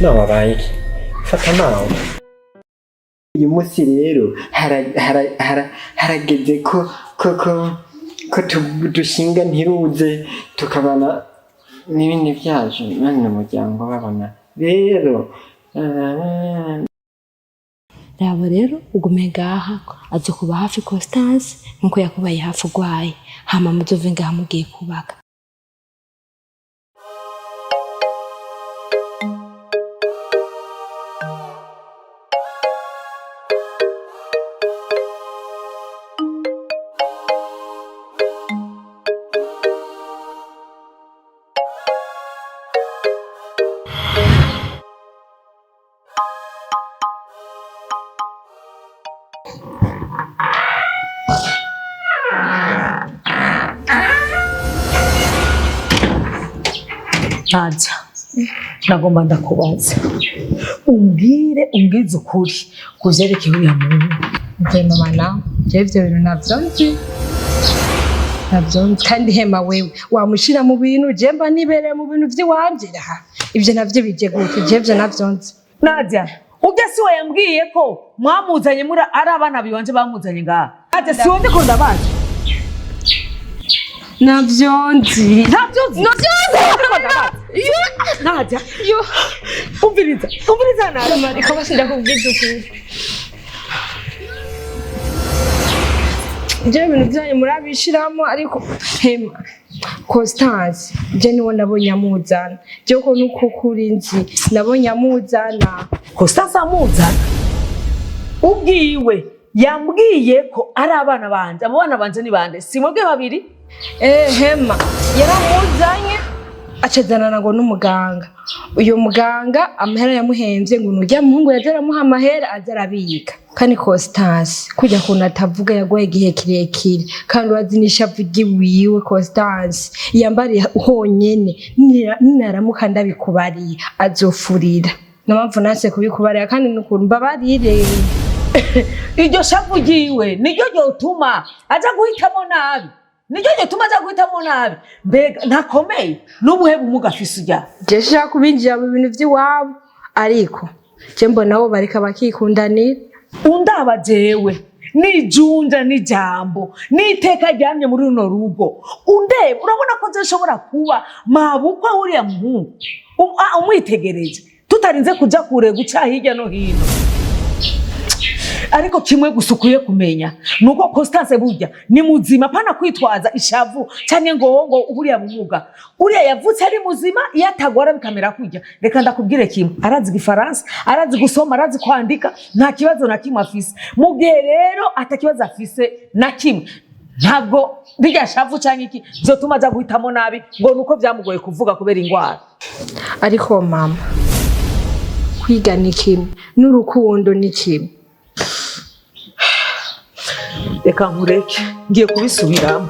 Nawe wabaye iki? Fata nawe. Uyu munsi rero harageze ko dushinga ntiruze tukabana n'ibindi byacu bene umuryango babona rero. Raba rero, ugume ngaha, aza kuba hafi Constance nkuko yakubaye hafi urwaye, hama muzove ngaha mugiye kubaka. Nadia, nagomba ndakubaza, umbwire, umbwize ukuri ku vyerekeye uriya muntu. Mvuye mama, nawe jewe ivyo bintu navyo nzi, navyo nzi. Kandi hema, wewe wamushira mu bintu, je mba nibereye mu bintu vy'iwanje. Raha ivyo navyo bije gute? Je ivyo navyo nzi. Nadia, urya siwe yambwiye ko mwamuzanye muri ari abana biwanje bamuzanye ngaha? Nadia, siwe ndiko ndabaza. Navyo nzi. Ntabyo nzi, Navyo nzi. Ndiko ndabaza. Nadia, umviriza, umviriza Nadia. Mama, reka basi ndakubwiza ukuri. Ibyo bintu byanyu murabishiramo, ariko hema, Constance je niwo nabonye amuzana. Je ko nuko kuri nzi nabonye amuzana. Constance amuzana ubwiwe yambwiye ko ari abana banje. Abo bana banje ni bande? Si mwebwe babiri? Eh, hema, yaramuzanye acazanana ngo n'umuganga. Uyu muganga amahera yamuhemvye ngo nurya muhungu yaza aramuha amahera, aza arabika. Kandi Constance kujya kuntu atavuga, yagoye igihe kirekire, kandi urazi n'ishavu ryiwiwe. Constance yambariye honyene, ninaramuka ndabikubariye azofurira. Niyo mpamvu nanse kubikubarira, kandi n'ukuntu mbabarire. Iryo shavu ryiwe niryo ryotuma aja guhitamo nabi, niryo ryotuma aja guhitamo nabi. Mbega ntakomeye? N'ubuhe bumuga afise urya? Je shaka kubinjira mu bintu vy'iwabo, ariko je mbona bo bareka bakikundanira. Undaba jewe nijunja n'ijambo n'iteka ryamye muri runo rugo, undeba urabona ko je nshobora kuba mabukwe wuriya muhungu? Umwitegereje tutarinze kuja kure guca hirya no hino. Ariko kimwe gusa ukwiye kumenya ni uko Constance burya ni muzima, pana kwitwaza ishavu canke ngo buriya bumuga. Uriya yavutse ari muzima, iyo atagwara bikamera kurya. Reka ndakubwire kimwe: arazi igifaransa, arazi gusoma, arazi kwandika, nta kibazo na kimwe afise. Mu gihe rero atakibazo afise na kimwe, ntabwo rirya shavu canke iki vyotuma aja guhitamo nabi ngo nuko vyamugoye kuvuga kubera ingwara. Ariko mama, kwiga ni kimwe n'urukundo ni kimwe. Reka nkureke, ngiye kubisubiramo.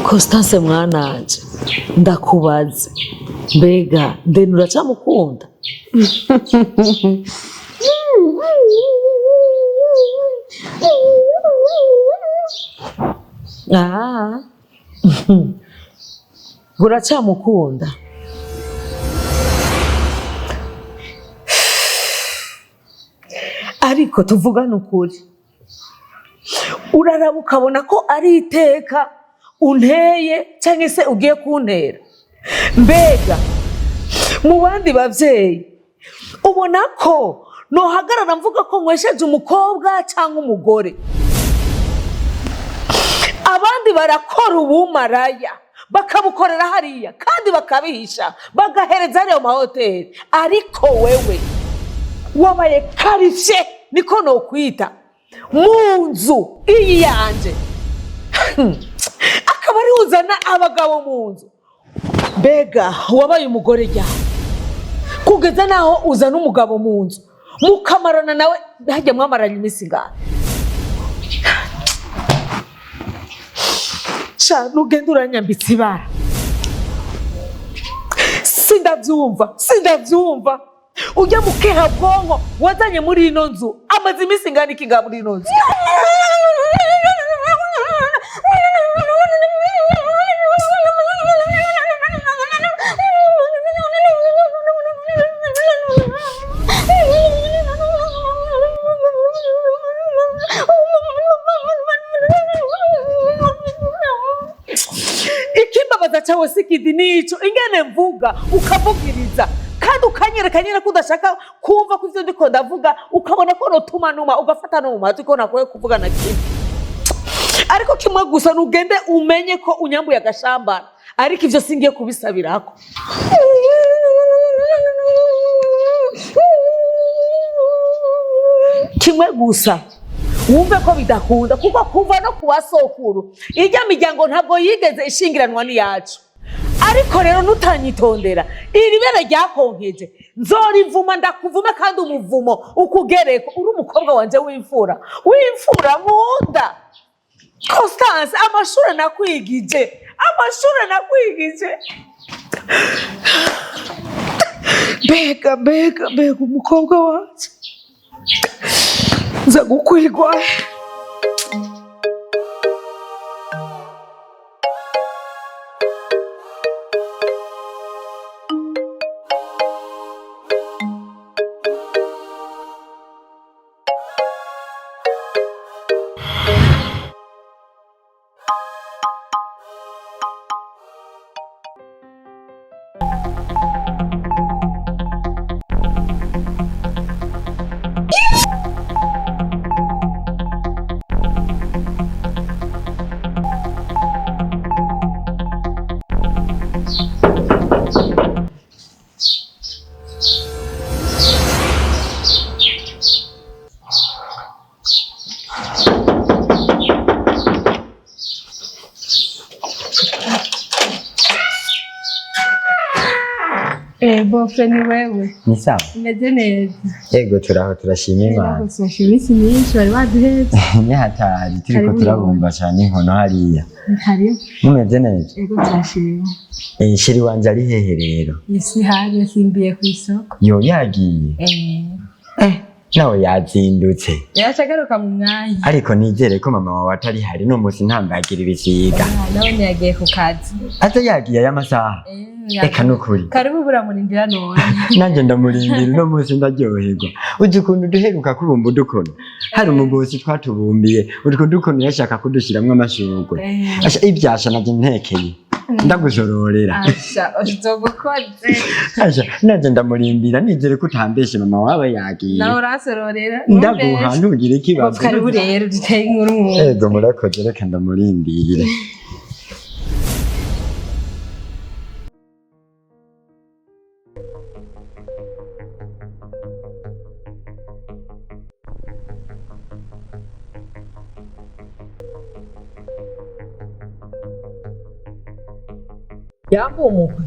Constance mwananje, ndakubaze, mbega ndeni uracamukunda? Ah. Uracamukunda? Ariko tuvugane ukuri, uraraba ukabona ko ari iteka unteye cyangwa se ugiye kuntera. Mbega mu bandi bavyeyi ubona ko nohagarara mvuga ko nywesheje umukobwa cyangwa umugore? Abandi barakora ubumaraya bakabukorera hariya kandi bakabihisha, bagahereza hariya mu mahoteli, ariko wewe wabaye karishe, niko nokwita, mu nzu iyi yanje akaba ari uzana abagabo mu nzu. Mbega wabaye umugore ryari kugeza naho uzana umugabo mu nzu mukamarana nawe? Hajya mwamaranye iminsi ingahe? Sha, nugenda uranyambitse ibara. Sindabyumva, sindabyumva. Ujya mukeha bwonko wazanye muri ino nzu amaze iminsi ingana iki ngaha muri ino nzu? cyawe sikidi nico ingene mvuga ukavugiriza kandi ukanyereka nyene ko udashaka kumva ko ivyo ndiko ndavuga, ukabona ko notuma numa ugafata no mu matwi ko nakwiye kuvuga na kimwe. Ariko kimwe gusa, nugende umenye ko unyambuye agashambara, ariko ivyo singiye kubisabirako. Kimwe gusa wumve ko bidakunda, kuko kuva no kuwa sokuru irya miryango ntabwo yigeze ishingiranwa n'iyacu. Ariko rero nutanyitondera, iri bere ryakonkeje nzorivuma, ndakuvume kandi umuvumo ukugereko. Uri umukobwa wanje w'imfura, w'imfura nkunda Constance, amashuri nakwigije, amashuri nakwigije. Mbega mbega mbega umukobwa wanje nza gukwigwa. Bofre, ni wewe? Ni sawa. Umeze neza? Yego, turaho, turashima Imana. Turashima, iminsi myinshi bari baduhetse. Ni hatari turiko Karibu. turabumba cyane inkono hariya. Karibu. Mumeze neza? Ego, turashima. Eh, chéri wanje ari hehe rero? Isi hari yasimbiye ku isoko. Yo, yagiye? Eh. Nawe yazindutse. Yaca agaruka mu mwanya. Ariko nizere ko mama wawe atari hari no munsi ntambagira ibisiga. Nawe yagiye ku kazi. Aza yagiye aya masaha? Reka nukuri. Karibu, buramurindira none. Nanjye ndamurindira, uno munsi ndaryoherwa. Uzi ukuntu duheruka kubumba udukono, hari umugosi twatubumbiye utwo dukono, yashaka kudushiramwo amashurwe. Asha, ivyasha navyo ntekeye ndagusororera. Asha, uzobukoze. Asha, nanjye ndamurindira, nizere ko utambeshe, mama wawe yagiye. Nawe uransororera. Ndaguha, ntugire ikibazo. Karibu rero, duteye inkuru mu. Ego, murakoze, reka ndamurindire. Yambuye umukwe.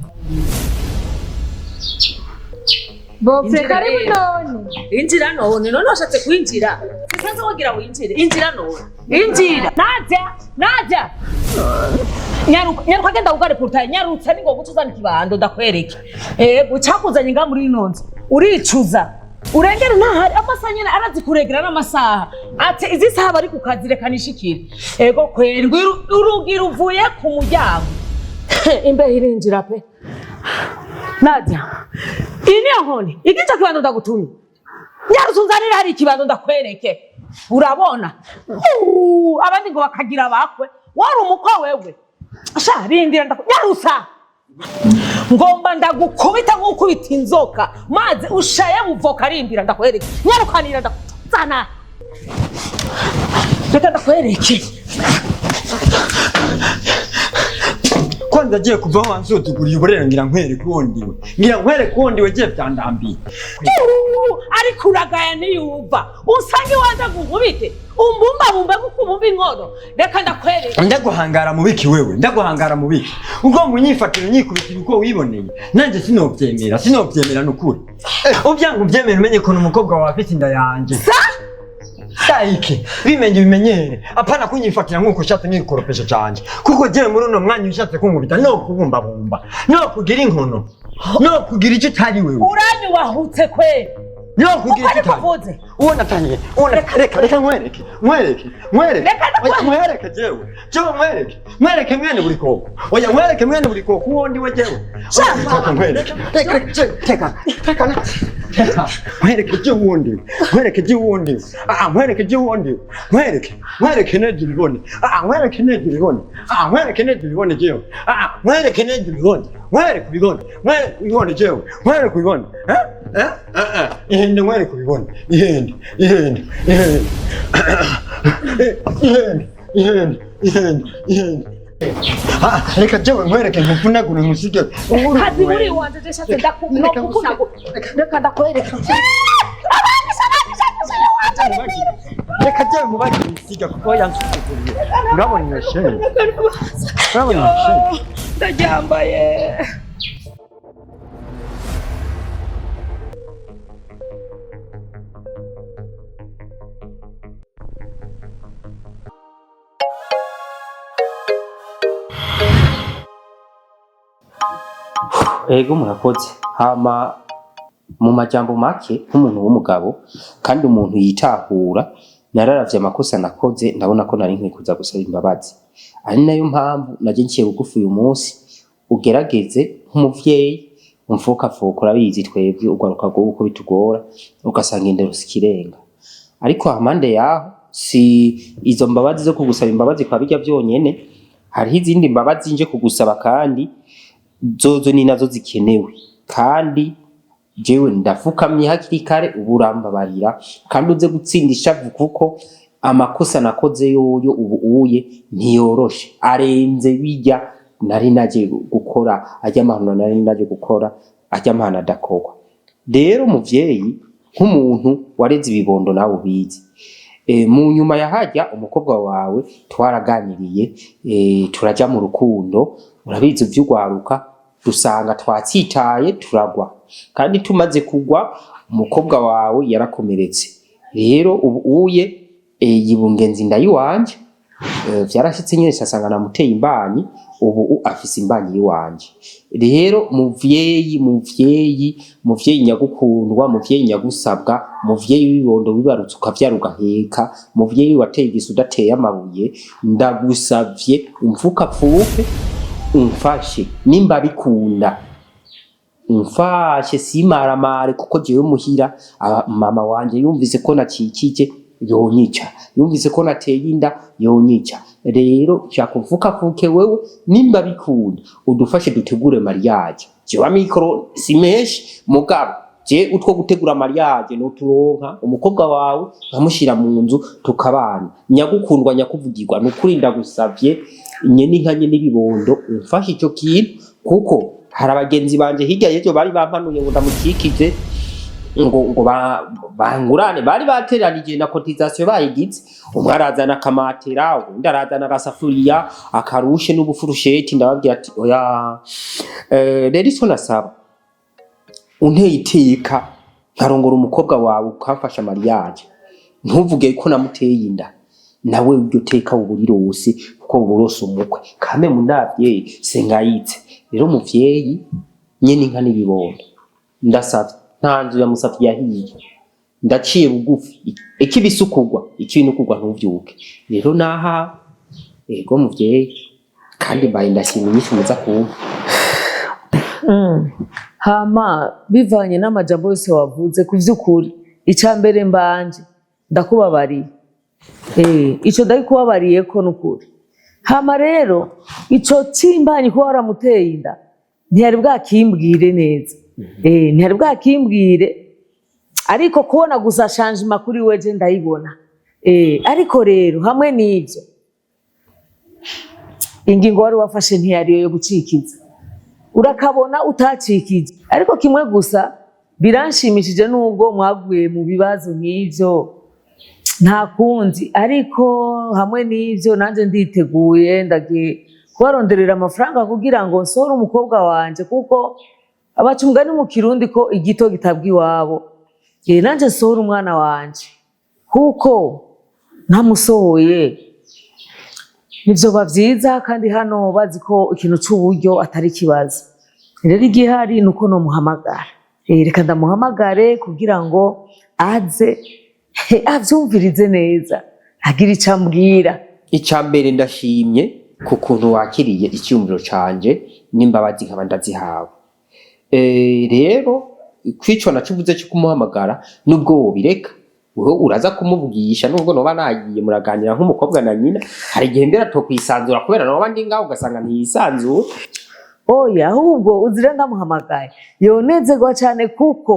Bofre, Injira karibu rero. none. Injira none, none washatse kwinjira sisanze wagira winjire. Injira none, injira. Nadia, Nadia, nyaruka, nyaruka, genda ugare portaye, nyarutsa ningo guca uzana ikibando ndakwereke. Ego, cakuzanye nga muri ino nzu uricuza urengera ntahari amasaha nyene arazi kuregera n'amasaha ati izi saha bari ku kazi, reka nishikire. Ego kweri, urugi ruvuye ku muryango, imbeho irinjira pe. Nadia, iyi niyo nkoni igice kibando ndagutumye, nyarutse unzanire hari ikibando ndakwereke. Urabona, abandi ngo bakagira bakwe, wari umukwe wewe. Sha, rindira, nyarutsa, ngomba ndagukubita nk'ukubita inzoka maze ushaye buvoka. Rindira ndakwereke, nyarukanira, ndakuzana, reka ndakwereke. Kwanza agiye kuva aho wansuzuguriye uburere, ngira nkwereke uwo ndiwe, ngira nkwereke uwo ndiwe, giye byandambiye. Ariko uragaya ntiyumva, usange iwanjye ngo unkubite umbumbabumbe nk'uko ubumba inkono. Reka ndakwereke. Ndaguhangara mubiki wewe, ndaguhangara mubiki? Ugomba unyifatira unyikubitira uko wiboneye, nanjye sinobyemera, sinobyemera nukuri. Ubyanga ubyemera, umenye ukuntu umukobwa wawe afite inda yanjye. Sayike bimenye bimenyere, apana kunyifatira nk'uko ushatse nk'igikoropesho cyanjye, kuko jewe muri uno mwanya ushatse kunkubita no kubumbabumba no kugira inkono no kugira icyo utari wewe. Uranyubahutse kweri. Niyo kugira Uko niko iki uvuze. Uwo natanye, uwo reka reka nkwereke, nkwereke, nkwereke. Reka ndakwe- Oya, nkwereke jewe. Jewe nkwereke. Nkwereke mwene buri koko. Oya nkwereke mwene buri koko uwo ndiwe jewe. Shama. Reka nkwereke. Reka reka jewe, teka. Teka na. Teka. Nkwereke jewe uwo ndiwe. Nkwereke jewe uwo ndiwe. Ah, nkwereke jewe uwo ndiwe. Nkwereke. Nkwereke neza ubibone. Ah, nkwereke neza ubibone. Ah, nkwereke neza ubibone jewe. Ah, nkwereke neza ubibone. Nkwereke ubibone. Nkwereke ubibone jewe. Nkwereke ubibone. Eh? Eh? Eh? Eh. Ihende nkwereke ubibone. Ihende. Ihende. Ihende. Ihende. Ihende. Ihende. Ihende. Ah, reka jewe nkwereke nkuvunagure nkusige. Kazi muri wanje je shatse ndakunago. Reka ndakwereka. Reka jewe mubage nsiga kuko yansuzuguriye. Urabona iyo sheni? Urabona iyo sheni? Ndaryambaye. Ego murakoze. Hama mu majambo make nk'umuntu w'umugabo kandi umuntu yitahura, nararavye amakosa nakoze, ndabona ko nari nkwiye kuza gusaba imbabazi, ari nayo mpamvu naje nciye bugufi uyu munsi. Ugerageze nk'umuvyeyi umfukafuka, urabizi twebwe urwaruka rw'ubu uko bitugora, ugasanga indero sikirenga. Ariko hampande yaho si izo mbabazi zo kugusaba imbabazi kwa birya vyonyene, hariho izindi mbabazi nje kugusaba kandi zozo ni nazo zikenewe. Kandi jewe ndafukamye hakiri kare, ubu urambabarira kandi uze gutsinda ishavu, kuko amakosa nakoze yoyo ubu uye ntiyoroshe, arenze bijya nari naje gukora, ajya amahano nari naje gukora, ajya amahano adakorwa. Rero muvyeyi, nk'umuntu wareze ibibondo nawe ubizi, mu nyuma ya hajya umukobwa wawe twaraganiriye, turaja mu rukundo, urabizi vy'urwaruka, dusanga twatsitaye turagwa, kandi tumaze kugwa umukobwa wawe yarakomeretse. Rero ubu uye yibungenza inda yiwanje. Vyarashitse nyene sasanga namuteye imbanyi, ubu afise imbanyi yiwanje. Rero muvyeyi, muvyeyi, muvyeyi nyagukundwa, muvyeyi nyagusabwa, muvyeyi w'ibibondo wibarutse ukavyara ugaheka, muvyeyi wateye igisu udateye amabuye, ndagusavye umfukapfuke, umfashe nimba bikunda, umfashe simaramare, kuko jewe muhira mama wanje yumvise ko nakikije yonyica, yumvise ko nateye inda yonyica. Rero nshaka umfukafuke wewe nimba bikunda, udufashe dutegure mariage. Jewe amikoro si menshi, mugabo je utwo gutegura mariage nuturonka umukobwa wawe nkamushira mu nzu tukabana. Nyagukundwa, nyakuvugirwa, nukuri ndagusavye nyene inka nyene ibibondo, umfashe ico kintu, kuko hari abagenzi banje hirya y'ejo bari bampanuye ngo ndamukikije ngo bangurane, bari bateranije na cotisation bayigize, umwe arazana akamatera, uwundi arazana agasafuriya, akarushe n'ubufurusheti. Ndababwira ati oya. Rero ico nasaba, unteye iteka nkarongora umukobwa wawe ukamfasha mariage, ntuvuge ko namuteye inda, nawe iryo teka uburirose, kuko uburose umukwe kame mundavye sengayitse. Rero muvyeyi nyene inka n'ibibondo, ndasavye, nta nzu ya musavye yahiye, ndaciye bugufi, ikibisukugwa ikibi nukugwa ntuvyuke. Rero naha ego muvyeyi, kandi mbaye ndashima inyishu muza kumpa. Hama bivanye n'amajambo yose wavuze, ku vy'ukuri ica mbere mbanje ndakubabariye. Ico ndabikubabariye ko nukuri. Hama rero ico c'imbanyi kuba waramuteye inda ntiyari bwakimbwire neza. Ntiyari bwakimbwire, ariko kubona gusa changement kuri weje ndayibona. Ariko rero hamwe n'ivyo, ingingo wari wafashe ntiyariyo yo gucikiza, urakabona utacikije. Ariko kimwe gusa biranshimishije, nubwo mwaguye mu bibazo nk'ivyo nta kundi, ariko hamwe n'ivyo nanjye nditeguye, ndagiye kubaronderera amafaranga kugira ngo nsohore umukobwa wanje, kuko abaca umugani mu Kirundi ko igito gitabwa iwabo. Nanje nsohore umwana wanje, kuko ntamusohoye nivyoba vyiza, kandi hano bazi ko ikintu c'uburyo atari ikibazo. Rero igihari ni uko nomuhamagara. Reka ndamuhamagare kugira ngo Aze avyumvirize neza, agira ico ambwira. Icya mbere, ndashimye ku kuntu wakiriye icyumviro canje n'imbabazi nkaba ndazihawe. Rero kwico naco uvuze cyo kumuhamagara, nubwo wobireka wewe uraza kumuvugisha, nubwo noba nagiye muraganira nk'umukobwa na nyina. Hari igihe mbere atokwisanzura kubera noba ndi ngaho, ugasanga ntiyisanzura. Oya, ahubwo uzira ndamuhamagaye yonezerwa cyane, kuko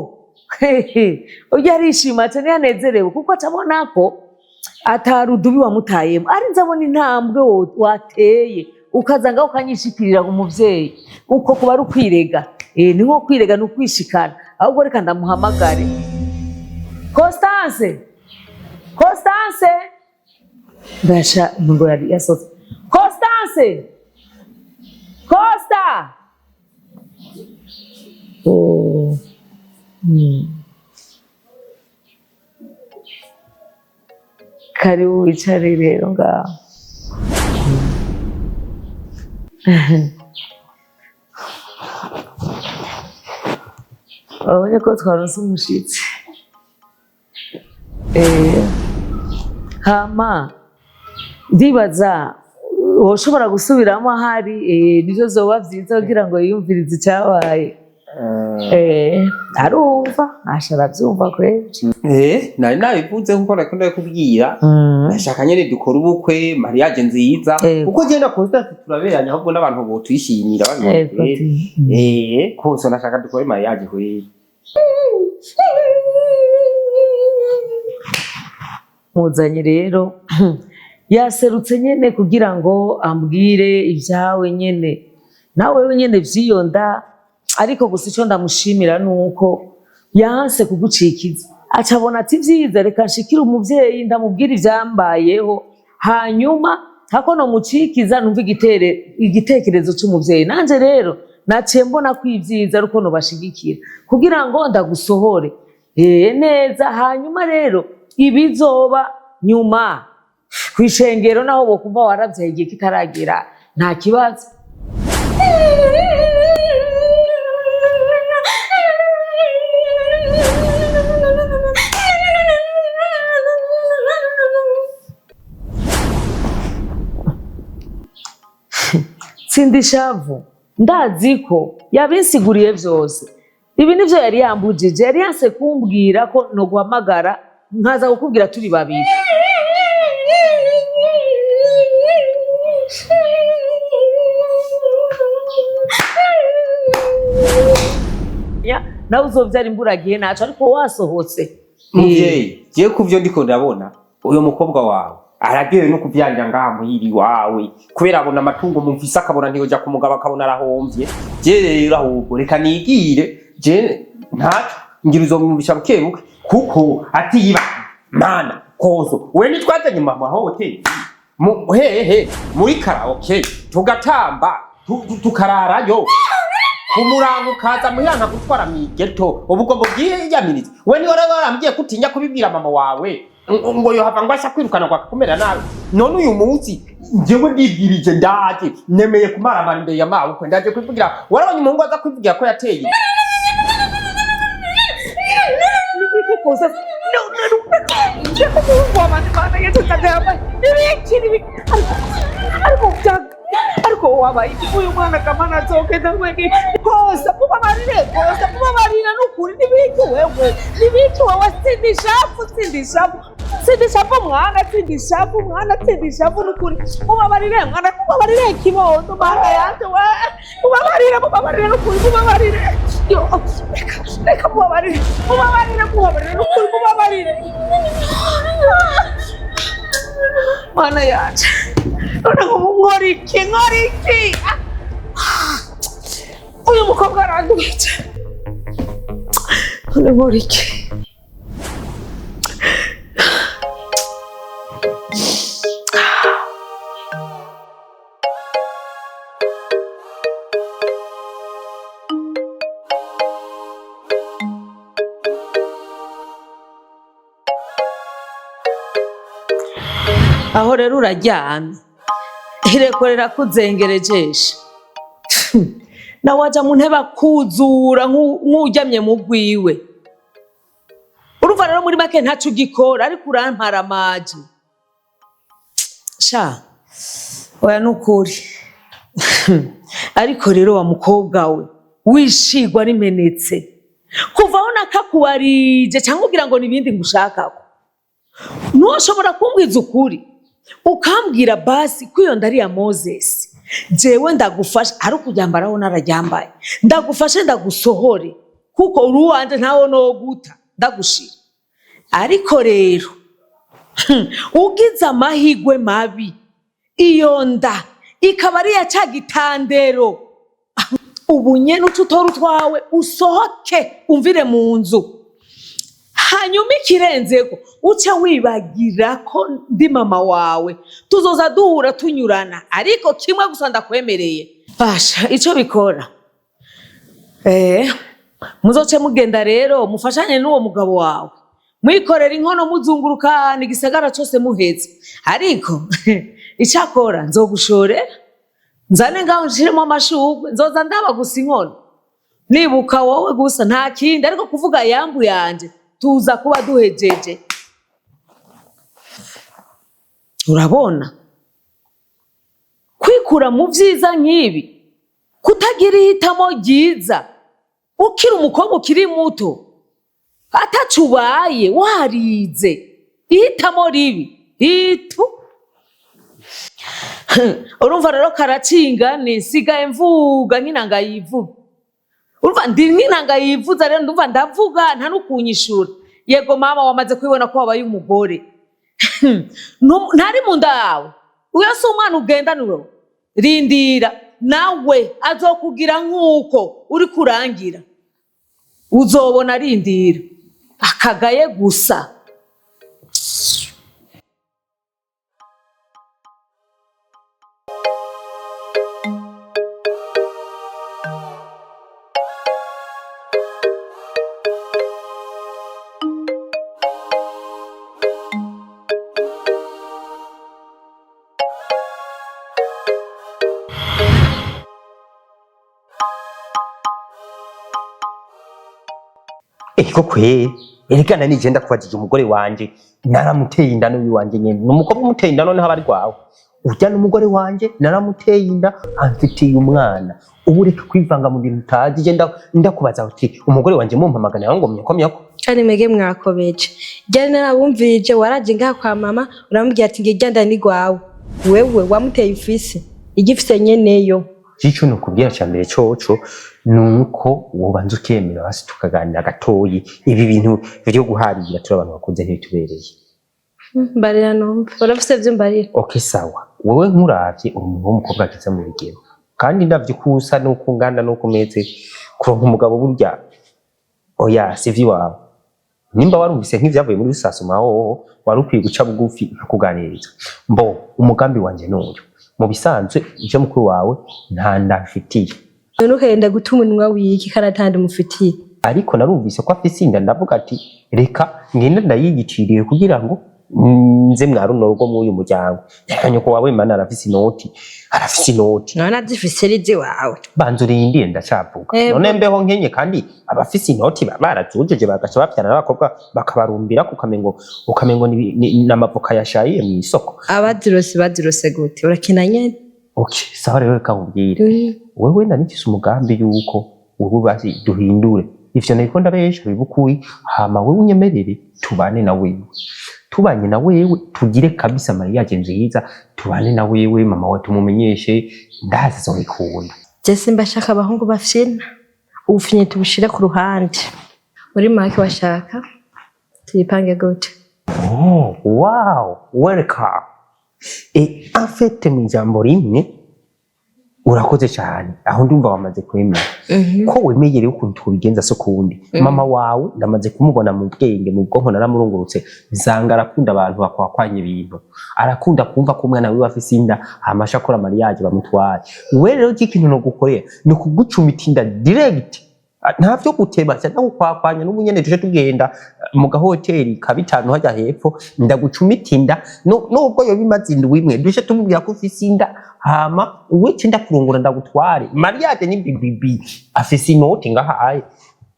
ujya arishima cyane, yanezerewe kuko acabona ko atarudubi wamutayemo, arinze abona intambwe wateye ukaza ngaho ukanyishikirira umuvyeyi. Uko kuba ari ukwirega, ni nko kwirega, ni ukwishikana. Ahubwo reka ndamuhamagare. Constance, Constance, ndasha ngo yari yasohotse. Constance, Costa. Oh. Karibu wicare rero ngaho. Wabonye ko twaronse umushitsi. Hama ndibaza woshobora gusubiramo ahari, nivyo vyoba vyiza kugira ngo yiyumvirize icyabaye. Arumva, asha aravyumva kweli. Nari nabivuze nkuko nakunda kubwira, ndashaka nyene dukora ubukwe, mariage nziza, kuko je na Constance turaberanye, ahubwo n'abantu botwishimira babibonye. Kweli. Kose ndashaka dukore mariage kweli. Muzanye rero yaserutse nyene kugira ngo ambwire ibyawe nyene, nawe nyene vy'iyo nda. Ariko gusa ico ndamushimira nuko yanse kugucikiza, acabona ati vyiza, reka nshikire umuvyeyi ndamubwira ivyambayeho, hanyuma hako nomucikiza numva igitekerezo c'umuvyeyi. Nanje rero naciye mbona ko ivyiza ari uko nobashigikira kugira ngo ndagusohore neza. Hanyuma rero ibizoba nyuma kw'ishengero, naho bokumva waravyaye igihe kitaragera, nta kibazo. Tsinda ishavu, ndazi ko yabinsiguriye vyose. Ibi nivyo yari yambujije, yari yanse kumbwira ko noguhamagara nkaza kukubwira turi babiri. Ya, nawe uzovyara imburagihe naco, ariko wasohotse. Muvyeyi, jewe kuvyo ndiko ndabona, uyo mukobwa wawe araryohewe no kuvyarira ngaha muhiri wawe, kubera abona amatungo mumfise, akabona ntiyoja ku mugabo, akabona arahomvye. Je rero ahubwo reka nigire, je ntaco ngira uzomwumvisha buke buke, kuko atiba mana kozo we nitwazanye mu mahoteli mu hehe muri karaoke, tugatamba, tukararayo kumurango, ukaza muhira nkagutwara mw'igeto. Ubu ugomba ubwiyamirize. We niwe rero warambwiye ko utinya kubibwira mama wawe, ngo yohava ngo asha kwirukana ngo akakumera nabi. None uyu munsi njyewe ndibwirije, ndaje nemeye kumaramara imbere ya mabukwe, ndaje kwivugira. Warabonye umuhungu aza kwivugira ko yateye inda? Koza, no, no, no, umuhungu w'abandi bana ibiki, ariko ariko wabaye iki? Uyu mwana kamana azogenda mwege koza, mubabarire koza, mubabarira n'ukuri. Nibiki wewe, nibiki wewe? Tsinda ishavu, tsinda ishavu, tsinda ishavu mwana, tsinda ishavu mwana, tsinda ishavu n'ukuri. Mubabarire mwana, mubabarire kibondo, mana yanje we, mubabarire, mubabarire n'ukuri, mubabarire. Yo, reka, reka, mubabarire, mubabarire, mubabarire n'ukuri, mubabarire mana yanje. None ngo nkora iki, nkora iki? Uyu mukobwa aranduhije, none nkora iki? Aho rero uraryamye, irekorera kuzengerejesha, nawe waja mu ntebe akuzura nk'uryamye mu rwiwe. Urumva rero. muri make ntaco ugikora, ariko urampara amaji. Sha, oya nukuri. Ariko rero wa mukobwa we, wishigwa rimenetse. Kuva aho nakakubarije cyangwa ugira ngo nibindi ngushakako. Ntushobora kumbwiza ukuri, ukambwira basi ko iyo ndari ya Moses. Jewe ndagufasha, ari ukuryambaraho nararyambaye, ndagufashe ndagusohore, kuko uri uwanje, ntawo noguta, ndagushira. Ariko rero ugize amahigwe mabi, iyo nda ikaba ari iya ca gitandero, ubu nyene uca utora utwawe usohoke umvire mu nzu. Hanyuma ikirenzeko, uce wibagira ko ndi mama wawe, tuzoza duhura tunyurana. Ariko kimwe gusa ndakwemereye, basha ico bikora, muzoce mugenda rero mufashanye n'uwo mugabo wawe, mwikorera inkono muzungurukana igisagara cose muheze. Ariko icakora nzogushorera, nzane ngaho nshiremo amashurwe, nzoza ndaba gusa inkono, nibuka wowe gusa, nta kindi. Ariko kuvuga yambu yanje, tuza kuba duhejeje. Urabona kwikura mu vyiza nk'ibi, kutagira ihitamo ryiza ukiri umukobwa ukiri muto, ataco ubaye, warize, ihitamo ribi itu. Urumva rero karacingane, nsigaye mvuga nk'inanga yivuga. Urumva ndi nk'inanga yivuza rero, ndumva ndavuga nta n'ukunyishura. Yego mama, wamaze kwibona ko wabaye umugore. Ntari mu nda yawe, uyo si umwana ugendana. Uro rindira, nawe azokugira nk'uko uri kurangira, uzobona. Arindira akagaye gusa. Eko kwe, erekana nije ndakubajije, umugore wanje naramuteye inda n'uyu wanje nyene ni umukobwa umuteye inda, noneho aba ari rwawe urya n'umugore wanje naramuteye inda, amfitiye umwana. Ubu reka kwivanga mu bintu utazi. Je ndakubaza uti umugore wanje mumpamagana ngo myoko myoko. Kandi mwege mwakobeje ryari narabumvirije. Waraje ngaha kwa mama, uramubwira ati ngirya nda ni gwawe, wewe wamuteye ifisi igifise nyeneyo. Ico nokubwira ca mbere coco nuko wobanza ukemera basi tukaganira gatoyi. Ibi bintu vyo guharira turi abantu bakuze ntibitubereye. Mbarira numva, urafise vyo mbarira. Okay, sawa. Wewe nkuravye uri umuntu w'umukobwa ageze mu bigero, kandi ndavye uko usa n'uko ungana n'uko umeze, kuronka umugabo burya oya si ivy'iwawe. Nimba warumvise nk'ivyavuye muri rusasuma, hoho wari ukwiye guca bugufi nkakuganiriza. Mbo umugambi wanje n'uyu: mu bisanzwe ivyo mukuru wawe nta nda mfitiye. None ukagenda guta umunwa w'iki karatandi mufitiye? Ariko narumvise ko afise inda, ndavuga ati reka ngende ndayiyiciriye kugira ngo nze mwa runo rugo mw'uyu muryango. Nyoko wawe mana arafise inoti, arafise inoti. None azifise rizi wawe? Banza urindire, ndacavuga. None mbeho nkenye kandi abafise inoti barazujuje, bagaca bavyara n'abakobwa bakabarumbira, ukamengo ni amavoka yashayiye mw'isoko. Abazirose bazirose gute? Urakina nyene. Okay, sawa rero, reka nkubwire. Wewe nari mfise umugambi yuko wewe basi duhindure ivyo nariko ndabesha bibukuyi, hama wewe unyemerere tubane na wewe, tubanye na wewe tugire kabisa mariage nziza, tubane na wewe, mama wawe tumumenyeshe, ndazi azobikunda. Je simba shaka abahungu bafyina, ubufinyi tubushire ku ruhande. Muri make washaka tuyipange gute? Oh, wow, welcome. Et en fait, mu ijambo rimwe urakoze cyane. Aho ndumva wamaze kwemera ko wemeye rero ukuntu tubigenza so kundi. Mama wawe ndamaze kumubona mu bwenge, mu bwonko naramurungurutse, nsanga arakunda abantu bakwakwanya ibintu, arakunda kumva ko umwana wiwe afise inda, hama aca akora mariage bamutware. We rero ikintu no gukorera ni ukugucumita inda direct. Ah, nta vyo guteba cyangwa gukwakwanya. N'ubu nyene tuje tugenda mu gahoteli ka bitanu hajya hepfo, ndagucumita inda. Nubwo yoba imaze indwi imwe, duje tumubwira ko ufise inda, hama uwice ndakurungura ndagutware. Mariage ni bibibi, afise inoti ngaha aye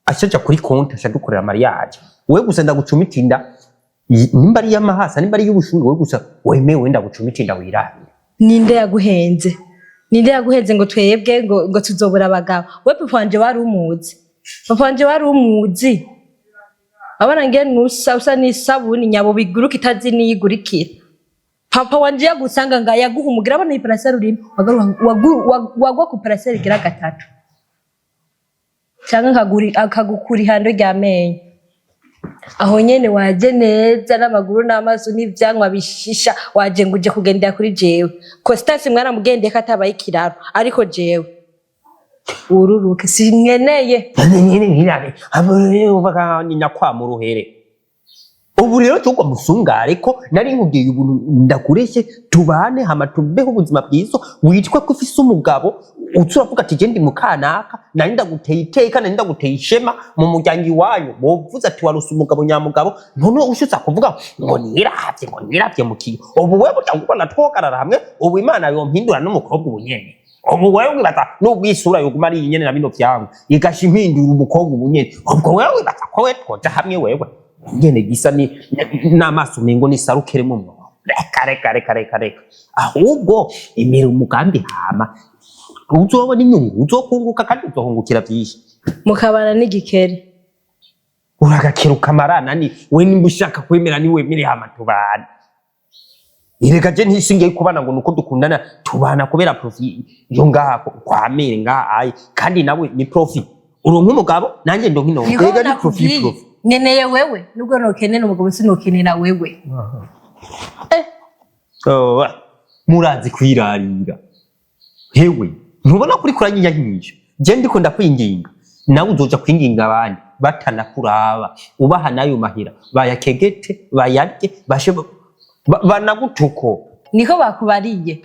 ashaja kuri konti, aca dukorera mariage. Wewe gusa ndagucumita inda, nimba ari iy'amahasa, nimba ari iy'ubushuhe, wewe gusa wemewe ndagucumita inda wirabire. Ninde yaguhenze? Ninde yaguhenze ngo twebwe ngo tuzobura abagabo? We papa wanje wari umuzi, papa wanje wari umuzi. Abana nge nusa usa n'isabuni nyabo biguruka itazi niyigurikira. Papa wanje yagusanga nga yaguha umugira, abona iyi paraseri urimo wagwa ku paraseri igira gatatu, canke akagukura ihando ry'amenyo. Aho nyene waje neza n'amaguru n'amaso n'ivyanwa bishisha, waje ngo uje kugendera kuri jewe. Constance mwaramugendeye ko atabaye ikiraro, ariko jewe ururuke sinkeneye. Nyene nkirabe ni nyakwamuruhere. Ubu rero cyo musungare ko nari nkubwiye ubu ndakureshye tubane hama tubeho ubuzima bwiza, witwa ko ufise umugabo uca uravuga ati je ndi mukanaka, nari ndaguteye iteka, nari ndaguteye ishema mu muryango iwanyu, wovuze ati waruse umugabo nyamugabo, none ushutse kuvuga ngo niravye, ngo niravye mu kiyo. Ubu wewe burya ubona twogarara hamwe, ubu Imana yompindura n'umukobwa ubu nyene. Ubu wewe wibaza nubwo isura yoguma ari iyi nyene na bino vyangu igasha impindura umukobwa ubu nyene, ubwo wewe wibaza ko we twoja hamwe wewe nyene gisa ni n'amaso umengo ni sarukere mu mwobo. Reka reka reka reka reka, ahubwo emera umugambi hama uzobona inyungu, uzokunguka kandi uzohungukira byinshi. Mukabana n'igikeri. Uragakeruka amarana ni we, nimba ushaka kwemera ni wemere hama tubana. Erega je ntishingiye kubana ngo nuko dukundana, tubana kubera profit yo ngaha kwa mere ngaha ayi, kandi nawe ni profit, uronka umugabo nanjye ndonka ino. Niko Erega ni profit nakubwiye. Profit. Nkeneye wewe, nubwo nokenera umugabo sinokenera wewe. Oh, murazi kwirarira hewe, ntubona kuri kuranyinyanyisha. Je ndiko ndakwinginga, nawe uzoja kwinginga abandi batanakuraba, ubaha nayo mahera bayakegete bayarye bashe banagutuko. Niko bakubariye.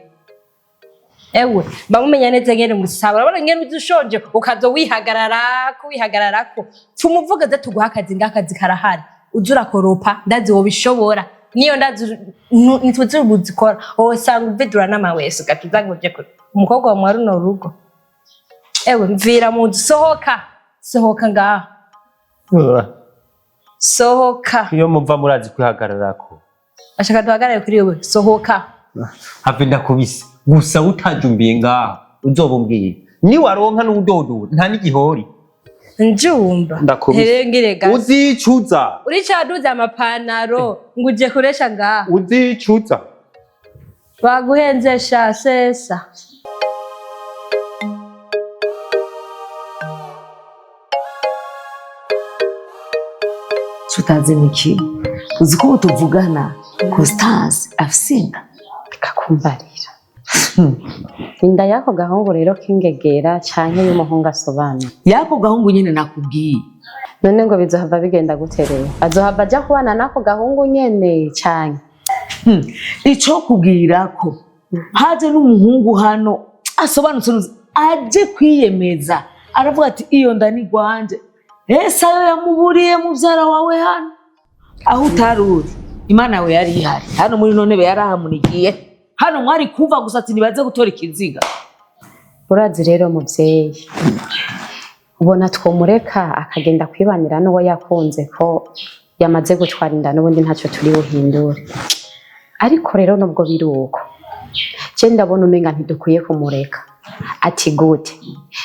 Ewe bamumenya neza ngene musaba, urabona ngene uzi ushonje ukaza wihagararako wihagararako, tumuvuga ze tuguha akazi, ngakazi karahari, uza urakoropa, ndazi wobishobora, niyo ndazi ntituzi ubuzikora, wosanga uvidura n'amawese ugatuza ngo uje kure umukobwa wa mwaruno rugo. Ewe mvira mu nzu, sohoka, sohoka ngaha, sohoka. Iyo muva murazi kwihagararako. Ashaka duhagarare kuri wewe, sohoka. Have ndakubise gusa utajumbiye ngaha uzobumbwiye niwaronka n'udodora nta n'igihori. Njumba. Ndakubise. Herengire gasi. Uzicuza. Uricaduza amapanaro ngo uje kuresha ngaha. Uzicuza. Baguhenze sha sesa. Tutazi niki uzi ko ubu tuvugana Constance afise inda. Kakumbarira inda y'ako gahungu rero k'ingegera canke y'umuhungu asobanura? Yako gahungu nyene nakubwiye. None ngo bizohava bigenda gute rero? Azohava aja kubana n'ako gahungu nyene canke? Ico kubwira ko haje n'umuhungu hano asobanutse neza, aje kwiyemeza aravuga ati iyo nda ni gwanje, ese ayo yamuburiye muvyara wawe hano aho utaruri, Imana yawe yari ihari hano muri none be yarahamunikiye hano, mwari kumva gusa ati nibaze gutora ikiziga. Urazi rero muvyeyi, ubona twomureka akagenda kwibanira n'uwo yakunze ko yamaze gutwara inda, n'ubundi ntacyo turi buhindure. Ariko rero nubwo biri uko, je ndabona umenga ntidukwiye kumureka. Ati gute?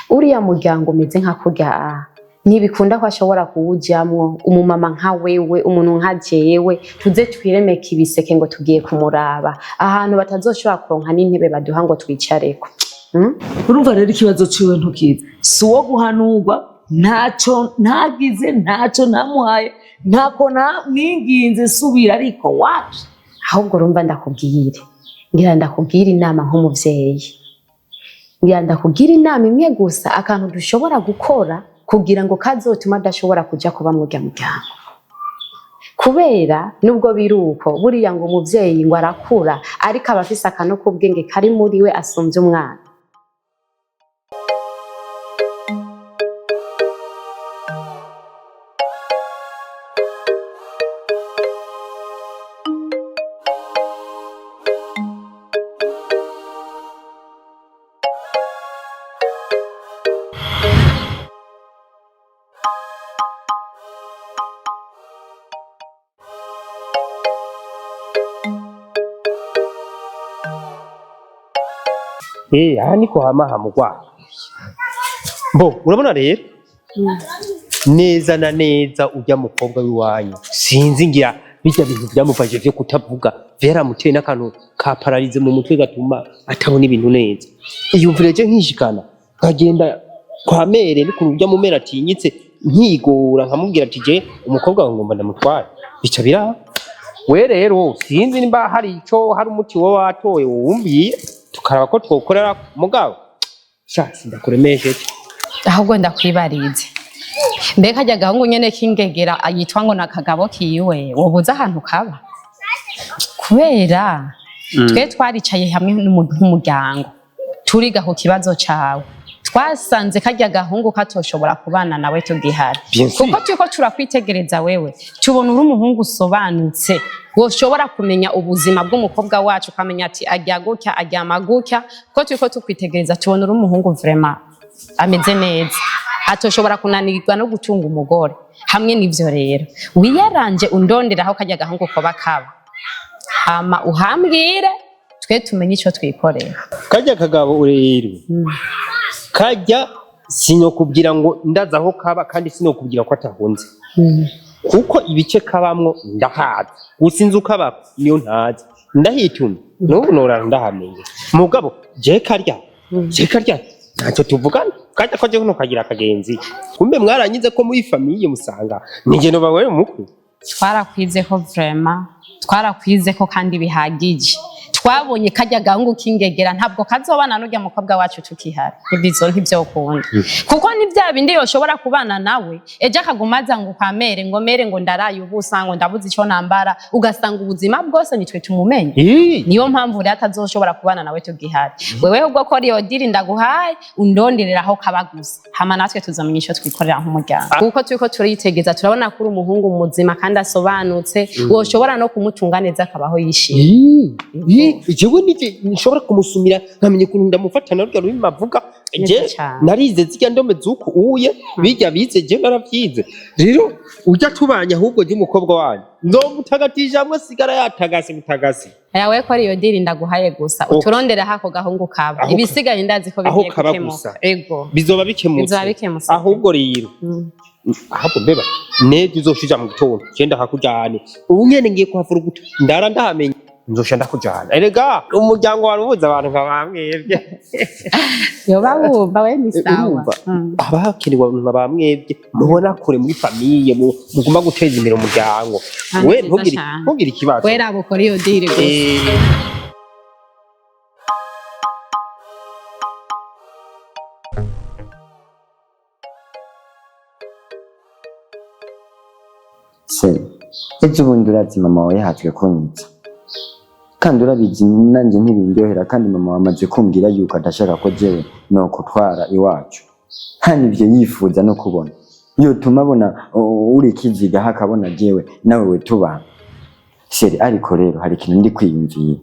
Uriya muryango umeze nka kurya ntibikunda ko ashobora kuwujamwo umumama nka wewe, umuntu nka jewe, tuze twiremeke ibiseke ngo tugiye kumuraba ahantu batazoshobora kuronka n'intebe baduha ngo twicareko. Urumva rero ikibazo ciwe ntukizi, si uwo guhanurwa, ntaco ntagize, ntaco ntamuhaye, ntako ninginze subira, ariko wapi. Ahubwo urumva ndakubwire, ngira ndakubwire inama nk'umuvyeyi, ngira ndakubwire inama imwe gusa, akantu dushobora gukora kugira ngo kazotuma adashobora kuja kuba murya muryango. Kubera nubwo biri uko, buriya ngo umuvyeyi ngo arakura, ariko aba afise akantu k'ubwenge kari muri we asumvye umwana. Aha niko hama hamugwa. Bo, urabona rero? Neza na neza ujya mukobwa w'iwanyu. Sinzi ngira bijya bintu byamufashe vyo kutavuga. Vyaramuteye n'akantu ka pararize mu mutwe gatuma atabona ibintu neza. Iyumvire je nkishikana nkagenda kwa mere n'ukuntu ujya mu mere atinyitse nkigora nkamubwira ati je umukobwa wawe ngomba ndamutware. Bica biraba. We rero sinzi nimba hari ico hari umuti wowe watoye wumviye tukaraba ko twokorera mugabo. Sha sindakuremesheje. Ahubwo ndakwibarize, mbega karya gahungu nyene k'ingegera yitwa ngo na kagabo kiwe, wobuze ahantu kaba? Kubera twe twaricaye hamwe nk'umuryango turiga ku kibazo cawe, twasanze karya gahungu katoshobora kubana nawe tugihari. Bien sûr. Kuko turiko turakwitegereza wewe, tubona uri umuhungu usobanutse, woshobora kumenya ubuzima bw'umukobwa wacu, ukamenya ati arya gutya, aryama gutya. Kuko turiko tukwitegereza tubona uri umuhungu vraiment ameze neza, atoshobora kunanirwa no gutunga umugore. Hamwe n'ivyo rero, wiyaranje undonderaho karya gahungu koba kaba, hama uhambwire twe tumenye ico twikorera. Kajya kagabo rero, kajya sinokubwira ngo ndaza aho kaba, kandi sinokubwira ko atahunze, kuko ibice kabamwo ndahazi, gusa inzu kabako niyo ntazi. Ndahitumye n'ubu norara ndahamenye. Mugabo je karya ntacyo tuvugana, kajya ko je ntukagira akagenzi. Kumbe mwaranyize ko muri famille musanga nije no bawe mukwe. Twarakwizeko vraiment, twarakwizeko kandi bihagije. Twabonye karya gahungu k'ingegera ntabwo kazobana n'urya mukobwa wacu tukihari. Ibizo ntivyokunda, kuko ni bya bindi yoshobora kubana nawe ejo akaguma aza ngo kwa mere, ngo mere ngo ndaraye ubusa, ngo ndabuze ico nambara, ugasanga ubuzima bwose nitwe tumumenye. Niyo mpamvu rero atazoshobora kubana nawe tugihari. Wewe ubwo ko iyo diri ndaguhaye, undonderera aho kaba gusa, hama natwe tuzamenya ico twikorera nk'umuryango, kuko turiko turitegeza turabona ko uri umuhungu muzima kandi asobanutse, woshobora no kumutunga neza akabaho yishimye. Jewe nije nshobora kumusumira nkamenya ukuntu ndamufata na rurya rurimi avuga. Neza Je cane. narize zirya ndome z'uku uye bijya bize, je naravyize. Rero ujya tubanye, ahubwo je umukobwa wanyu nzomutagatisha hamwe asigara yatagase mutagase. Aya we ko iyo diri ndaguhaye gusa, Okay. uturondera hako gahungu kaba, ibisigaye ndazi ko aho bigiye kaba gukemuka. gusa. Ego. Bizoba bikemutse. Bizoba bikemutse. Ahubwo rero ahubwo mbeba nejo uzoshija mu gitondo genda hakujane. Ubu nyene ngiye kuhavura uguta ndara ndahamenye, nzosha ndakujana. Erega umuryango wawe ubuze abantu nka bamwebwe. Yoba wumva we ni sawa. Urumva haba hakenewe abantu nka bamwebwe mubona kure muri famille, mugomba guteza imbere umuryango. Ah, We nziza ntugire cane. ntugire ikibazo. We raba ukora iyo diri gusa. Se ejo ubundi urazi mama wawe yahatswe kunyitsa, kandi urabizi nanjye ntibindyohera, kandi mama wamaze kumbwira yuko adashaka ko jewe nokutwara iwacu, kandi ivyo yifuza no kubona yotuma abona uri kiziga hakabona jewe nawe we tubana. Chéri, ariko rero hari ikintu ndi kwiyumviye.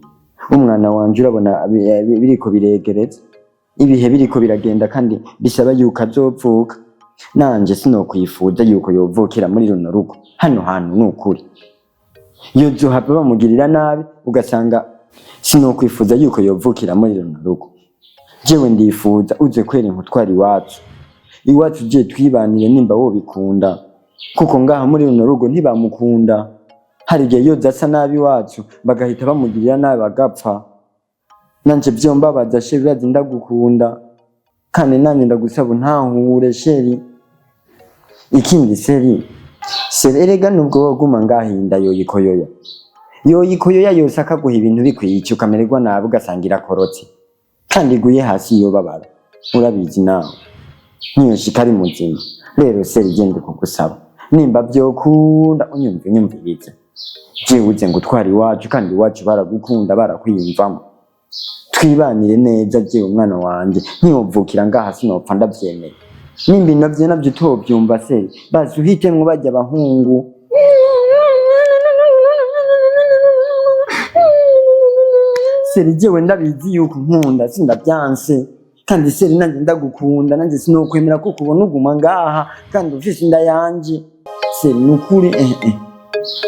Umwana wanje urabona biriko biregereza, ibihe biriko biragenda, kandi bisaba yuko azovuka. Nanje sinokwifuza yuko yovukira muri runo rugo hano hantu, nukuri yozohava bamugirira nabi, ugasanga sinokwifuza yuko yovukira muri runo rugo. Jewe ndifuza uze kwera inkutwara iwacu, iwacu je twibanire nimba wobikunda, kuko ngaha muri runo rugo ntibamukunda. Hari igihe yoza asa nabi iwacu bagahita bamugirira nabi bagapfa. Nanje vyombabaza chéri, urazi ndagukunda, kandi nanje ndagusaba untahure chéri. Ikindi chéri, chéri erega nubwo woguma ngahinda yoyikoyoya yoyikoyoya yose akaguha ibintu bikwiye, ukamererwa nabi ugasanga irakorotse kandi iguye hasi yobabara, urabizi nawe ntiyoshika ari muzima. Rero chéri, genda kugusaba nimba vyokunda unyumve unyumvirize, jewe uze ngutwara iwacu, kandi iwacu baragukunda barakwiyumvamo, twibanire neza. Jewe umwana wanje ntiwovukira ngaha sinopfa ndavyemeye. Nimba inavyo navyo utovyumva se bazi uhitemwo barya abahungu. Chéri, jewe ndabizi yuko nkunda sindavyanse, kandi chéri nanje ndagukunda, nanje sinokwemera ko kubona uguma ngaha kandi ufise inda yanje. Chéri nukuri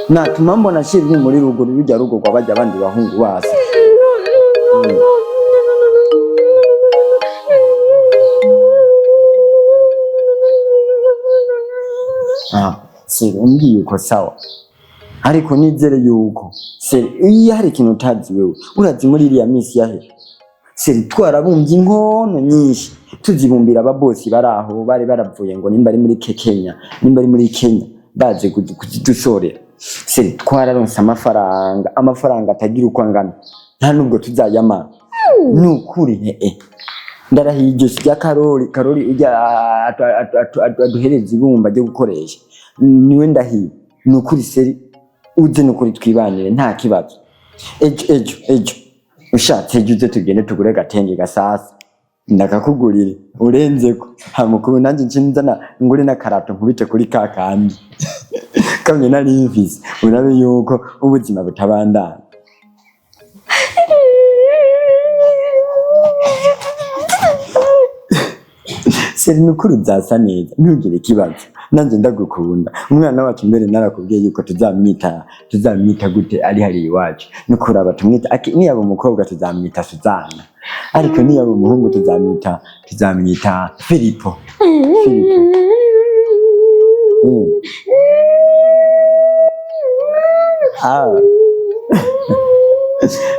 natuma mbona chéri uri muri rugo rurya rugo rwa barya abandi bahungu basi. Ah, chéri, umbwiye uko sawa, ariko nizere yuko, chéri, iyo hari ikintu utazi wewe, urazi muri iriya minsi yahe, chéri, twarabumbye inkono nyinshi, tuzibumbira ababosi bari aho bari baravuye ngo nimba ari muri Kenya, nimba ari muri Kenya, baje kuzidushorera. Chéri, twararonse amafaranga, amafaranga atagira uko angana, nta nubwo tuzayamara. Ni ukuri, ndarahiye iryo rya Karori. Karori ujya aduhereza ibumba ryo gukoresha, niwe ndahiye. Ni ukuri, chéri, uze, ni ukuri twibanire, nta kibazo. Ejo, ejo, ejo ushatse, ejo uze tugende tugure agatenge gasasa, ndakakugurire urenzeko. Hamukuru nanjye ncinzana ngure n'akarato nkubite kuri ka kandi kamwe nari mfise, urabe yuko ubuzima butabandana. Chéri, ni ukuri uzasa neza, ntugire ikibazo. Nanjye ndagukunda. Umwana wacu mbere narakubwiye yuko tuzamwita gute ari hariya iwacu? Nukuraba tumwita niyaba umukobwa tuzamwita Suzana, ariko niyaba umuhungu tuzamwita Filipo. Filipo. Ah.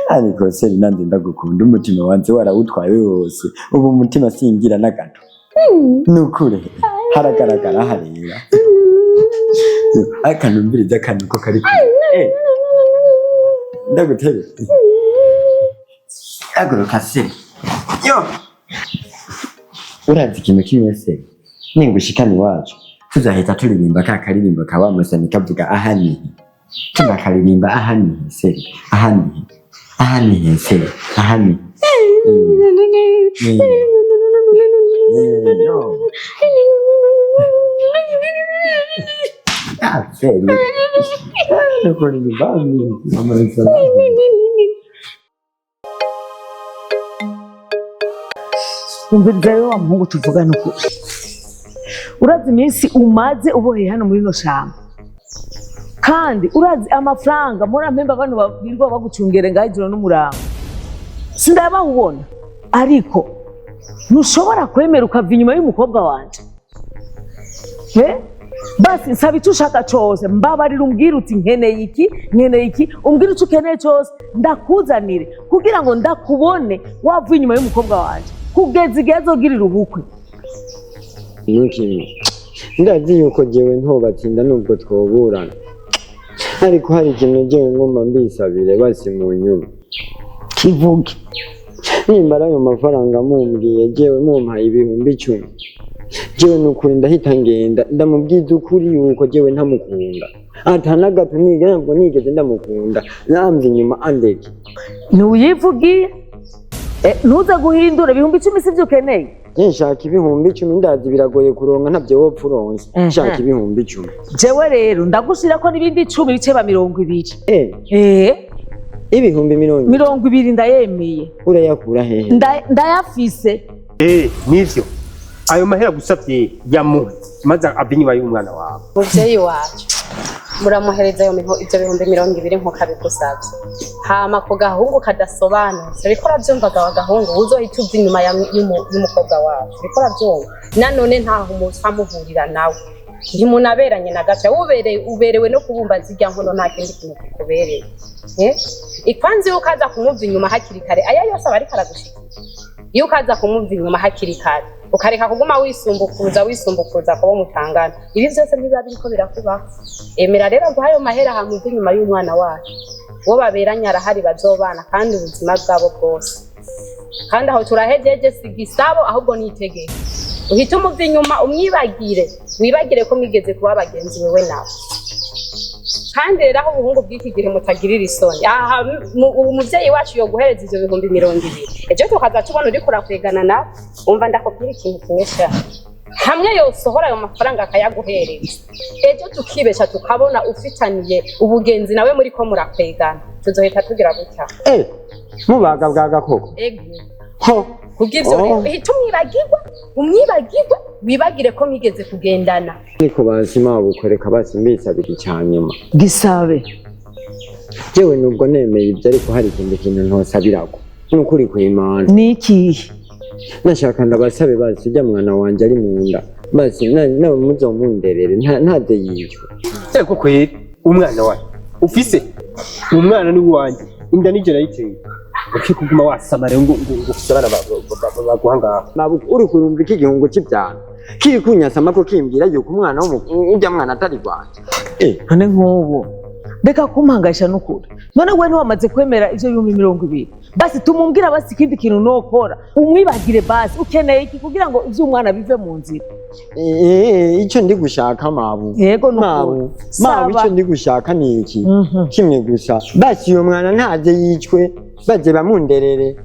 Ariko chéri, nanjye ndagukunda, umutima wanje warawutwaye wose, ubu umutima singira na gato. Ni ukuri haragaragara harera. Akantu mbiriza akantu ko kari kure. Ndagutere, haguruka se. Yo, urazi ikintu kimwe se? Ningushikana iwacu, tuzahita turirimba ka karirimbo ka wa musani kavuga aha nihe. Tunakaririmba aha nihe se, aha nihe, aha nihe se, aha nihe. Yo. Ah, chéri. Nukuri nyumbani. Mama ni salama. Umviriza rero wa muhungu, tuvugane ukuri. Urazi iminsi umaze uboheye hano muri ino shamba, kandi urazi amafaranga mpora mpemba bano birirwa bagucungere ngaho ijoro n'umurango, sindaba ubona, ariko ntushobora kwemera ukava inyuma y'umukobwa wanje. Eh? Basi nsaba icyo ushaka cose, mbabarira, umbwire uti nkeneye iki, nkeneye iki, umbwire icyo ukeneye cose ndakuzanire, kugira ngo ndakubone wavuye inyuma y'umukobwa wanje kugeza igihe azogirira ubukwe. Ntukimwe, ndazi yuko jewe ntobatsinda nubwo twoburana, ariko hari ikintu jewe ngomba mbisabire basi mu nyuma. Kivuge. Nimba ari ayo mafaranga mumbwiye, jewe mumpaye 10,000, jewe nukuri ndahita ngenda ndamubwiza ukuri yuko jewe ntamukunda ata na gato, ntabwo nigeze ndamukunda, namva inyuma andeke. Ntuyivugiye. Ntuze guhindura, 10,000 sivyo ukeneye? Nshaka 10,000. Ndazi biragoye kuronka, ntabyo wopfa uronse. Nshaka 10,000. Jewe rero ndagushirako n'ibindi 10, bice ba 20. Eh, 20,000? 20 ndayemeye. Urayakura hehe? Ndayafise. Eh, nivyo, ayo mahera gusavye yamuhe maze ave inyuma y'umwana wawe. Muvyeyi wacu, muramuhereza ayo ivyo 20,000 nkuko abigusavye, hama ku gahungu kadasobanutse, uriko uravyumva ga gahungu, uzohita uva inyuma y'umukobwa wacu, uriko uravyumva? Nanone ntaho muhurira nawe, ntimunaberanye na gato. Ubereye uberewe no kubumba zirya nkono, nta kindi kintu kikubereye. Eh? Ikwanza iyo ukaza kumuva inyuma hakiri kare, aya yose aba ariko aragushikira. Iyo ukaza kumuva inyuma hakiri kare, ukareka kuguma wisumbukuruza wisumbukuruza kubo mutangana, ibi byose ntibiba biriko birakubaho. Emera rero guha ayo mahera, hama uve inyuma y'umwana wacu. Uwo baberanye arahari, bazobana kandi ubuzima bwabo bwose. Kandi aho turahejeje, si igisabo ahubwo ni itegeko. Uhite umuva inyuma, umwibagire, wibagire ko mwigeze kuba bagenzi wewe nawe. Kandi rero aho ubuhungu bw'iki gihe mutagirira isoni aha, ubu umuvyeyi wacu yoguhereza ivyo 20,000, ejo tukaza tubona uriko urakwegana nawe. Umva, ndakubwira ikintu kimwe sha: hamwe yosohora ayo mafaranga akayaguhereza, ejo tukibesha tukabona ufitaniye ubugenzi nawe muri ko murakwegana, tuzohita tugira gutya. Eh, mubaga bwa gakoko. Ego. Ho. Kubw'ivyo Oh. rero uhita umwibagirwa, umwibagirwe, wibagire ko mwigeze kugendana. Ariko basima bukwereka, basi mbisabira icyanyuma. Gisabe. Jewe nubwo nemeye ibyo, ariko hari ikindi kintu ntosabirako, ni ukuri kw'Imana. Ni ikihe? Nashaka ndabasabe basi ujya mwana wanje ari mu nda. Basi nawe muzomunderere ntaze yicwe. Ego kweri, umwana wawe ufise umwana ni uwanjye, inda nije nayiteye. Uki kuguma wasama rero ngo ufise abana baguha ngaho. Mabuko uri kurumva iki gihungu cy'ibyana kiri kunyasama ko kimbwira yuko umwana ujya mwana atari rwanje. None nk'ubu reka kumpangahisha n'ukuri. None we ntiwamaze kwemera ivyo 20,000, basi tumumbwira basi ikindi kintu nokora umwibagire. Basi ukeneye iki kugira ngo ivy'umwana bive mu nzira? Icyo ndi gushaka, mabu, Yego, n'ukuri. mabu, mabu, Saba. icyo ndi gushaka ni iki kimwe gusa. Basi uyo mwana ntaze yicwe, baze bamunderere,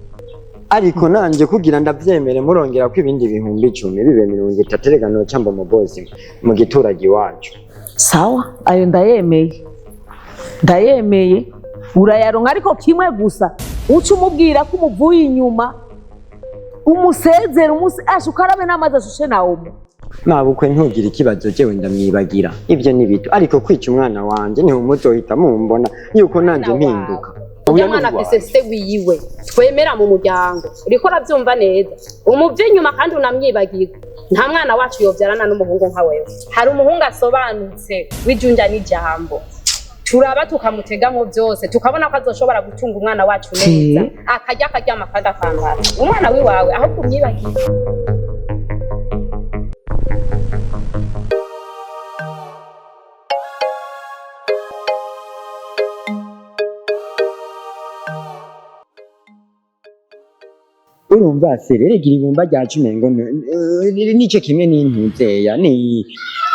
ariko nanje kugira ndavyemere murongera ko ibindi 10,000, bibe 30. Reka noca mba umubosi mu giturage iwacu. Sawa, ayo ndayemeye, ndayemeye, urayaronka, ariko kimwe gusa uca umubwira ko umuvuye inyuma, umusezere umusi asha ukarabe n'amazi ashushe na omo. Mabukwe, ntugire ikibazo, jewe ndamwibagira, ibyo ni bito, ariko kwica umwana wanje niho muzohita mumbona yuko nanje mpinduka. Ujya mwana afise se wiwe twemera mu muryango, uriko urabyumva neza? Umuve inyuma kandi unamwibagirwa. Nta mwana wacu yobyarana n'umuhungu nka wewe. Hari umuhungu asobanutse w'ijunja n'ijambo, turaba tukamutegamo byose, tukabona ko azoshobora gutunga umwana wacu neza, akarya, akaryama kandi akambara. Umwana wiwawe aho kumwibagira. Urumva se rero, igira ibumba ryacu umengo nico kimwe n'intuzeya ni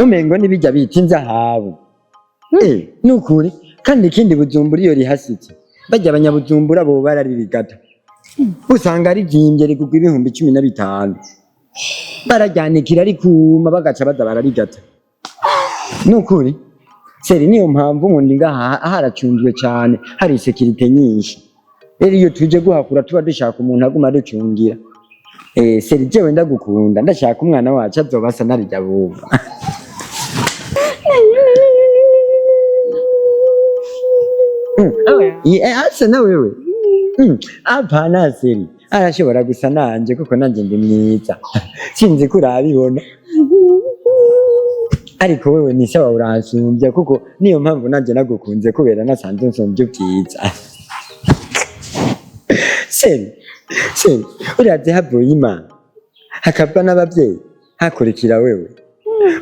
umengo n'ibijya bita inzahabu. Nukuri kandi ikindi, Bujumbura iyo rihasitse, bajya abanyabujumbura bo bararirigata, usanga rizimbye, rigugwa 15,000, bararyanikira rikuma, bagaca baza bararigata. Nukuri seri, niyo mpamvu ubundi ngaha haracunzwe cyane, hari sécurité nyinshi. Rero iyo tuje guhakura tuba dushaka umuntu aguma aducungira. Seri, jewe ndagukunda, ndashaka umwana wacu azoba asa narirya bumba. Asa na wewe? Hapana, seri arashobora gusa nanje kuko nanje ndi mwiza, sinzi ko urabibona, ariko wewe ni sawa, uransumbya, kuko niyo mpamvu nanje nagukunze, kubera nasanze nsumbya ubwiza. Seri, seri, urazi havuye Imana hakava n'abavyeyi, hakurikira wewe.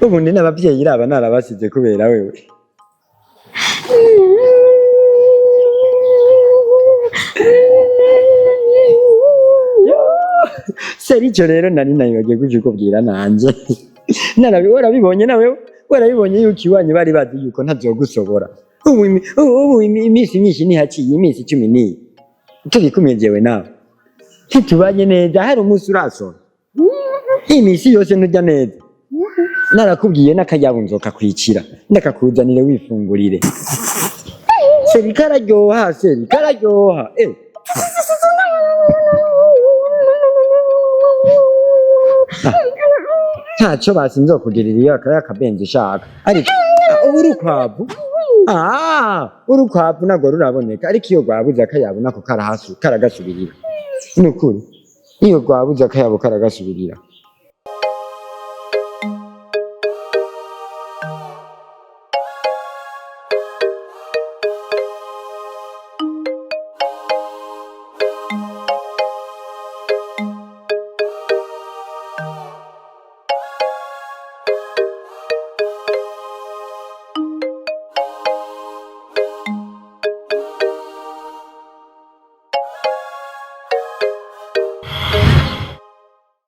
Ubundi n'abavyeyi raba narabasize kubera wewe. Seri, icyo rero nari nayibagiye kukikubwira nanje. Warabibonye nawe, warabibonye yuko iwanyu bari bazi yuko ntazogusobora. Ubu iminsi myinshi ntihaciye iminsi 10 turi kumwe jewe nawe, ntitubanye neza. Hari umunsi urasora? Iminsi yose nturya neza. Narakubwiye n'akayabo nzoka kwicira ndakakuzanire wifungurire. Seri, kararyoha, seri, kararyoha. Ntacyo basi nzokugirira iyo akabenzi ushaka, ariko ubu urukwavu, urukwavu ntabwo ruraboneka, ariko iyo rwabuze akayabo nako karahasu karagasubirira. Ni ukuri, iyo rwabuze akayabo karagasubirira.